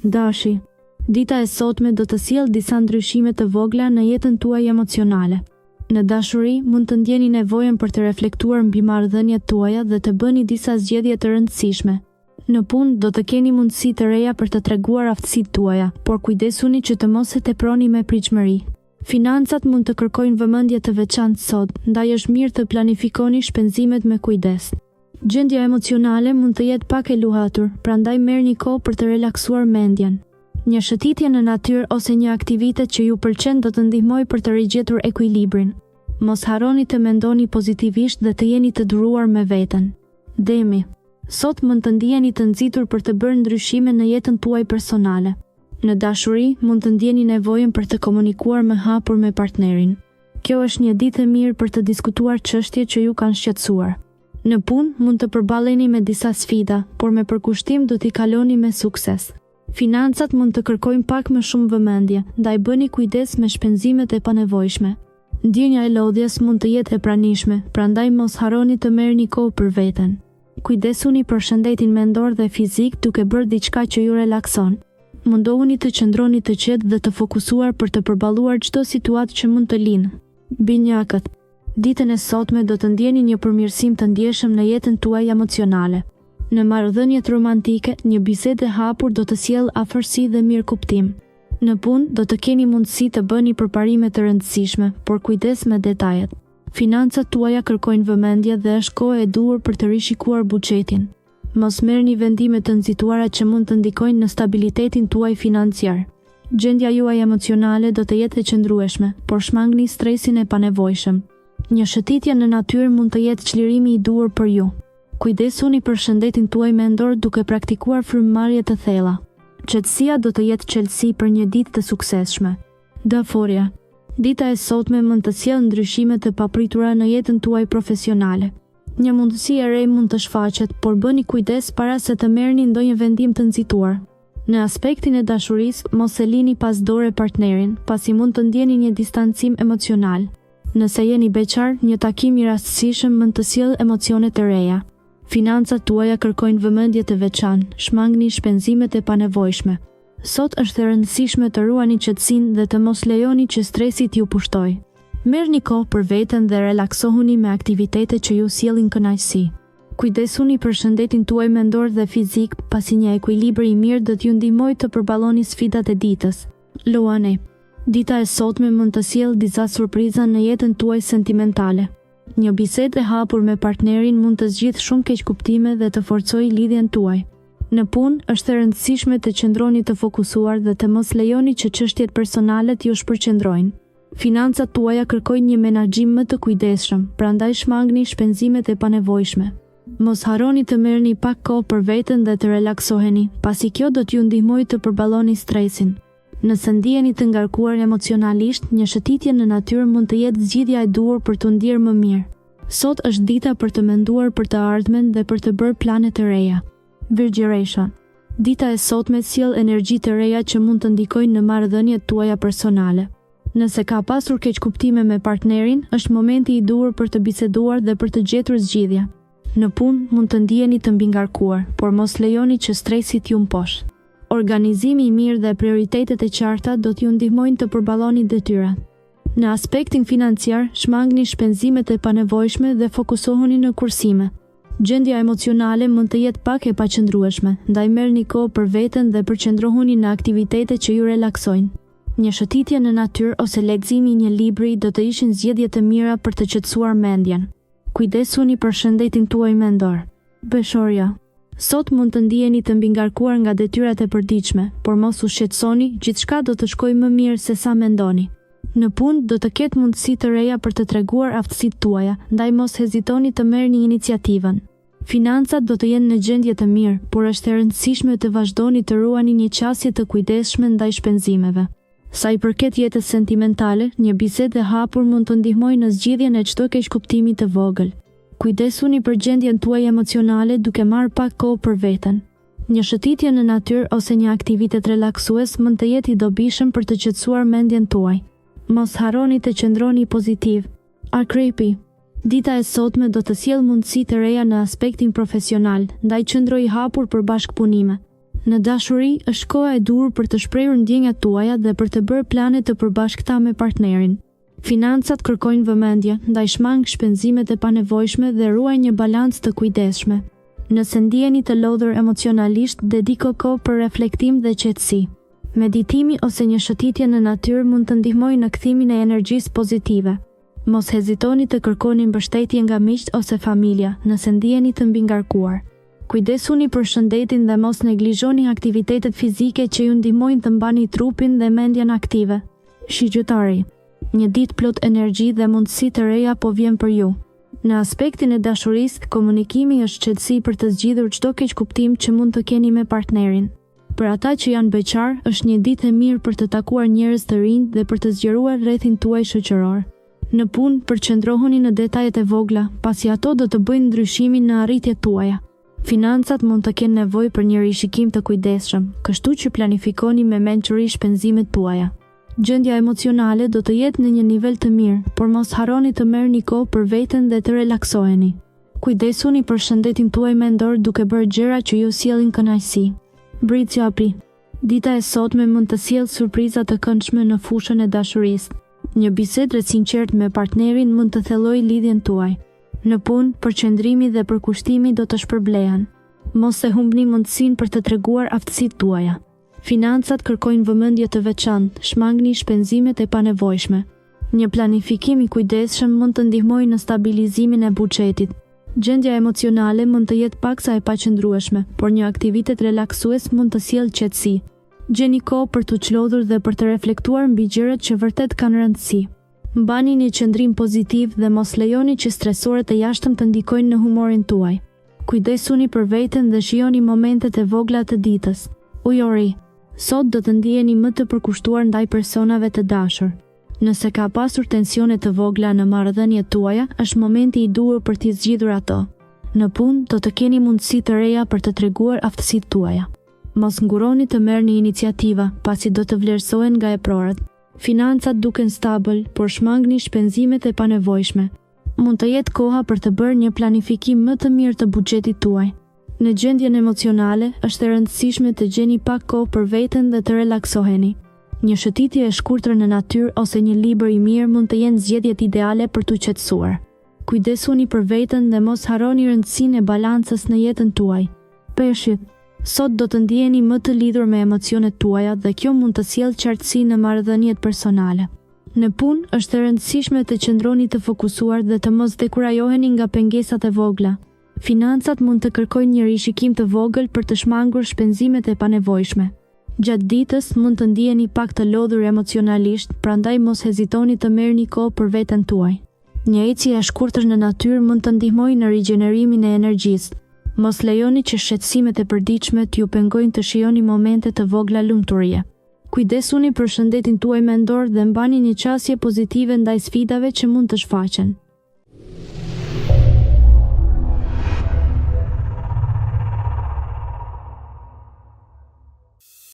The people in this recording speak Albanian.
Dashi. Dita e sotme do të sjellë disa ndryshime të vogla në jetën tuaj emocionale. Në dashuri, mund të ndjeni nevojën për të reflektuar mbi marrëdhëniet tuaja dhe të bëni disa zgjedhje të rëndësishme. Në punë, do të keni mundësi të reja për të treguar aftësitë tuaja, por kujdesuni që të mos e teproni me pritshmëri. Financat mund të kërkojnë vëmendje të veçantë sot, ndaj është mirë të planifikoni shpenzimet me kujdes. Gjendja emocionale mund të jetë pak e luhatur, prandaj merrni kohë për të relaksuar mendjen. Një shëtitje në natyrë ose një aktivitet që ju pëlqen do të ndihmojë për të rigjetur ekuilibrin. Mos harroni të mendoni pozitivisht dhe të jeni të duruar me veten. Demi. Sot mund të ndiheni të nxitur për të bërë ndryshime në jetën tuaj personale. Në dashuri, mund të ndjeni nevojën për të komunikuar më hapur me partnerin. Kjo është një ditë e mirë për të diskutuar çështje që ju kanë shqetësuar. Në punë, mund të përballeni me disa sfida, por me përkushtim do t'i kaloni me sukses. Financat mund të kërkojnë pak më shumë vëmendje, ndaj bëni kujdes me shpenzimet e panevojshme. Ndjenja e lodhjes mund të jetë e pranishme, prandaj mos harroni të merrni kohë për veten. Kujdesuni për shëndetin mendor dhe fizik duke bërë diçka që ju relakson. Mundohuni të qëndroni të qetë dhe të fokusuar për të përballuar çdo situatë që mund të lindë. Binjakët. Ditën e sotme do të ndjeni një përmirësim të ndjeshëm në jetën tuaj emocionale. Në marrëdhëniet romantike, një bisedë e hapur do të sjellë afërsi dhe mirëkuptim. Në punë, do të keni mundësi të bëni përparime të rëndësishme, por kujdes me detajet. Financat tuaja kërkojnë vëmendje dhe është kohë e duhur për të rishikuar buxhetin. Mos merrni vendime të nxituara që mund të ndikojnë në stabilitetin tuaj financiar. Gjendja juaj emocionale do të jetë e qëndrueshme, por shmangni stresin e panevojshëm. Një shëtitje në natyrë mund të jetë çlirimi i duhur për ju. Kujdesuni për shëndetin tuaj mendor duke praktikuar frymëmarrje të thella. Qetësia do të jetë çelësi për një ditë të suksesshme. Gaforja. Dita e sotme mund të sjellë ndryshime të papritura në jetën tuaj profesionale. Një mundësi e re mund të shfaqet, por bëni kujdes para se të merrni ndonjë vendim të nxituar. Në aspektin e dashurisë, mos e lini pas dore partnerin, pasi mund të ndjeni një distancim emocional. Nëse jeni beqar, një takim i rastësishëm mund të sjellë emocione të reja. Financat tuaja kërkojnë vëmendje të veçantë, shmangni shpenzimet e panevojshme. Sot është e rëndësishme të ruani qetësinë dhe të mos lejoni që stresi t'ju pushtojë. Merrni kohë për veten dhe relaksohuni me aktivitete që ju sjellin kënaqësi. Kujdesuni për shëndetin tuaj mendor dhe fizik, pasi një ekuilibër i mirë do t'ju ndihmojë të përballoni sfidat e ditës. Luani. Dita e sotme mund të sjellë disa surpriza në jetën tuaj sentimentale. Një bisedë e hapur me partnerin mund të zgjidhë shumë keqkuptime dhe të forcojë lidhjen tuaj. Në punë, është e rëndësishme të qëndroni të fokusuar dhe të mos lejoni që çështjet personale t'ju shpërqendrojnë. Financat tuaja kërkojnë një menaxhim më të kujdesshëm, prandaj shmangni shpenzimet e panevojshme. Mos harroni të merrni pak kohë për veten dhe të relaksoheni, pasi kjo do t'ju ndihmojë të përballoni stresin. Nëse ndiheni të ngarkuar emocionalisht, një shëtitje në natyrë mund të jetë zgjidhja e duhur për t'u ndjerë më mirë. Sot është dita për të menduar për të ardhmen dhe për të bërë plane të reja. Virgjëresha. Dita e sotme sjell energji të reja që mund të ndikojnë në marrëdhëniet tuaja personale. Nëse ka pasur keqkuptime me partnerin, është momenti i duhur për të biseduar dhe për të gjetur zgjidhje. Në punë, mund të ndiheni të mbingarkuar, por mos lejoni që stresi t'ju mposhtë. Organizimi i mirë dhe prioritetet e qarta do t'ju ndihmojnë të përballoni detyrat. Në aspektin financiar, shmangni shpenzimet e panevojshme dhe fokusohuni në kursime. Gjendja emocionale mund të jetë pak e paqëndrueshme, ndaj merrni kohë për veten dhe përqendrohuni në aktivitete që ju relaksojnë. Një shëtitje në natyrë ose leximi i një libri do të ishin zgjedhje të mira për të qetësuar mendjen. Kujdesuni për shëndetin tuaj mendor. Peshorja. Sot mund të ndiheni të mbingarkuar nga detyrat e përditshme, por mos u shqetësoni, gjithçka do të shkojë më mirë se sa mendoni. Në punë, do të ketë mundësi të reja për të treguar aftësitë tuaja, ndaj mos hezitoni të merrni iniciativën. Financat do të jenë në gjendje të mirë, por është e rëndësishme të vazhdoni të ruani një qasje të kujdesshme ndaj shpenzimeve. Sa i përket jetës sentimentale, një bisedë e hapur mund të ndihmojë në zgjidhjen e çdo keqkuptimi të vogël. Kujdesuni për gjendjen tuaj emocionale duke marrë pak kohë për veten. Një shëtitje në natyrë ose një aktivitet relaksues mund të jetë i dobishëm për të qetësuar mendjen tuaj. Mos harroni të qëndroni pozitiv. Akrepi. Dita e sotme do të sjellë mundësi të reja në aspektin profesional, ndaj qëndro i hapur për bashkëpunime. Në dashuri, është koha e duhur për të shprehur ndjenjat tuaja dhe për të bërë plane të përbashkëta me partnerin. Financat kërkojnë vëmendje, ndaj shmang shpenzimet e panevojshme dhe ruaj një balancë të kujdesshme. Nëse ndiheni të lodhur emocionalisht, dediko kohë për reflektim dhe qetësi. Meditimi ose një shëtitje në natyrë mund të ndihmojë në kthimin e energjisë pozitive. Mos hezitoni të kërkoni mbështetje nga miqtë ose familja, nëse ndiheni të mbingarkuar. Kujdesuni për shëndetin dhe mos neglizhoni aktivitetet fizike që ju ndihmojnë të mbani trupin dhe mendjen aktive. Shigjetari, Një ditë plot energji dhe mundësi të reja po vjen për ju. Në aspektin e dashurisë, komunikimi është çelësi për të zgjidhur çdo keqkuptim që mund të keni me partnerin. Për ata që janë beqarë, është një ditë e mirë për të takuar njerëz të rinj dhe për të zgjeruar rrethin tuaj shoqëror. Në punë, përqendrohuni në detajet e vogla, pasi ato do të bëjnë ndryshimin në arritjet tuaja. Financat mund të kenë nevojë për një rishikim të kujdesshëm, kështu që planifikoni me mençuri shpenzimet tuaja. Gjendja emocionale do të jetë në një nivel të mirë, por mos harroni të merrni kohë për veten dhe të relaksoheni. Kujdesuni për shëndetin tuaj mendor duke bërë gjëra që ju sjellin kënaqësi. Bricjapi, Dita e sotme mund të sjellë surpriza të këndshme në fushën e dashurisë. Një bisedë e sinqertë me partnerin mund të thellojë lidhjen tuaj. Në punë, përqendrimi dhe përkushtimi do të shpërblehen. Mos e humbni mundësinë për të treguar aftësitë tuaja. Financat kërkojnë vëmendje të veçantë, shmangni shpenzimet e panevojshme. Një planifikim i kujdesshëm mund të ndihmojë në stabilizimin e buxhetit. Gjendja emocionale mund të jetë paksa e paqëndrueshme, por një aktivitet relaksues mund të sjellë qetësi. Gjeni kohë për t'u çlodhur dhe për të reflektuar mbi gjërat që vërtet kanë rëndësi. Mbani një qëndrim pozitiv dhe mos lejoni që stresorët e jashtëm të ndikojnë në humorin tuaj. Kujdesuni për veten dhe shijoni momentet e vogla të ditës. Ujori, Sot do të ndiheni më të përkushtuar ndaj personave të dashur. Nëse ka pasur tensione të vogla në marrëdhëniet tuaja, është momenti i duhur për t'i zgjidhur ato. Në punë, do të keni mundësi të reja për të treguar aftësitë tuaja. Mos ngurroni të merrni iniciativa, pasi do të vlerësohen nga eprorët. Financat duken stabël, por shmangni shpenzimet e panevojshme. Mund të jetë koha për të bërë një planifikim më të mirë të buxhetit tuaj. Në gjendjen emocionale, është e rëndësishme të gjeni pak kohë për veten dhe të relaksoheni. Një shëtitje e shkurtër në natyrë ose një libër i mirë mund të jenë zgjedhjet ideale për t'u qetësuar. Kujdesuni për veten dhe mos harroni rëndësinë e balancës në jetën tuaj. Peshqit, Sot do të ndiheni më të lidhur me emocionet tuaja dhe kjo mund të sjellë qartësi në marrëdhëniet personale. Në punë, është e rëndësishme të qëndroni të fokusuar dhe të mos dekurajoheni nga pengesat e vogla. Financat mund të kërkojnë një rishikim të vogël për të shmangur shpenzimet e panevojshme. Gjatë ditës, mund të ndiheni pak të lodhur emocionalisht, prandaj mos hezitoni të merrni kohë për veten tuaj. Një ecje e shkurtër në natyrë mund të ndihmojë në rigjenerimin e energjisë. Mos lejoni që shqetësimet e përditshme t'ju pengojnë të shijoni momente të vogla lumturie. Kujdesuni për shëndetin tuaj mendor dhe mbani një qasje pozitive ndaj sfidave që mund të shfaqen.